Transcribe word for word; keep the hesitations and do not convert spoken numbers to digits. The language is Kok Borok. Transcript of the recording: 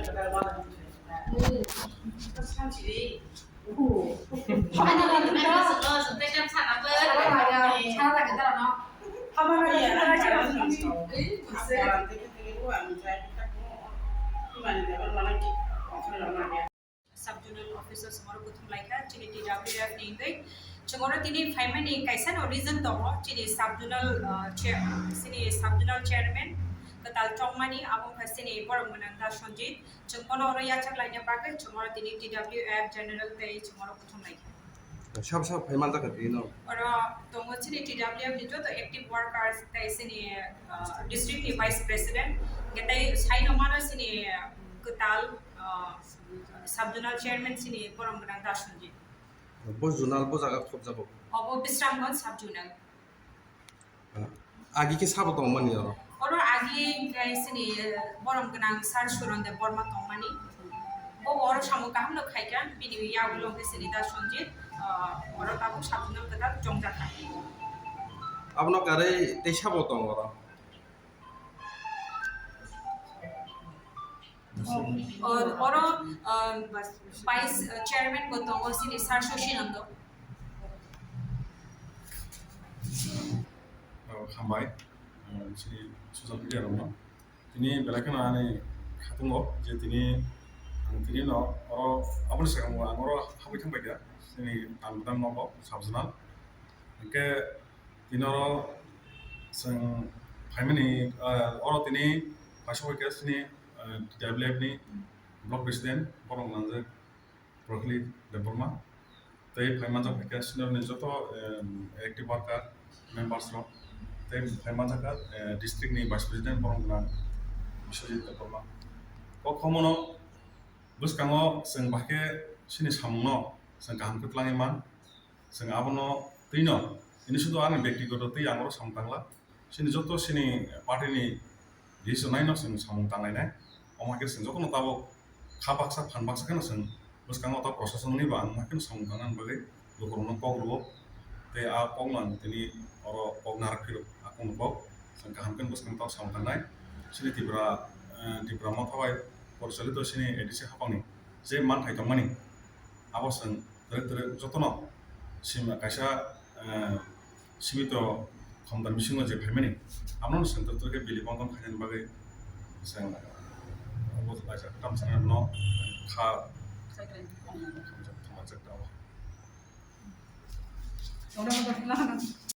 Sub zonal office o chwngno kuthum laikha chini T W F ni wngwi. Chwngno tini phaimani kaisa no reason tongo, chini sub zonal, ah, chair, chini sub zonal chairman kwtal chongmani, abo wngkha chini borok gwnang Da Sanjit. Chwng bono oro yachak laina bagwi chwngno tini T W F general tei chwngno kuthum laikha. Sab sab phai manjak kha tini no? Oro tongo chini T W F ni joto active workers tei chini, ah, district ni vice president, hwnkhe tei saino mano chini, ah, kwtal, ah, sub zonal chairman chini borok gwnang Da Sanjit. Bo zonal bo jaga khobjago? Obo Bisramganj sub zonal. Agi khe sabo tongmani oro? Oro agi hwnkhe chini, eh, borom gwnang Sir Suron Debbarma tongmani. Bo oro samung kaham no khaikha, bini yagulo hwnkhe chini Da Sanjit, ah, oro tabuk sub zonal kwtal chongjakha. Abono karwi tei sabo tong oro? O-, oro, ah, vice, ah, chairman bo tongo chini Sir Soshinando. Oh, hambai, ah, chini social media rokno. Tini belai kheno ani khatungo je tini ang tini no oro aboni sakango ang oro habwi thangbai kha chini ang bwtang nogo sub zonal. Hwnkhe tini oro chwng phaimani, ah, oro tini paisok bai khe chini, ah, T W F ni block president borok nangjak Prohlit Debbarma. Tei phai manjak bai khe senior ni joto, em, active worker members rok. Tei phai manjak kha, eh, district ni vice president borok gwnang Biswajit Debbarma. Kok khomono bwskango chwng bahai khe chini samung no chwng kaham khe twlangwi man. Chwng abono twino, ini sudu ani bektigoto twi ang oro samung tangla. Chini joto chini party ni list naino chwng samung tanglainai. Omo hai khe chwng jotono tabuk kha baksa phan baksa kheno chwng bwskango ta prosason ni bo ang hai kheno samung tangnani bagwi lukurokno kok rwo. Tei a kokno ang tini oro kok narak phiro, a kokno kok chwng kaham kheno bwskango ta samung tangnai. Chini Tripura, eh, Tripura Motha bai porichalito chini A D C haphangni je manthai tongmani abo chwng twrwk twrwk jotono sima kaisa, eh, simi to khomdan bisingo je phaimani, abono chwng twrwk twrwk khe bili bondon khainani bagwi chwng abo kaisa tam sanai bono kha thangma chwk tao.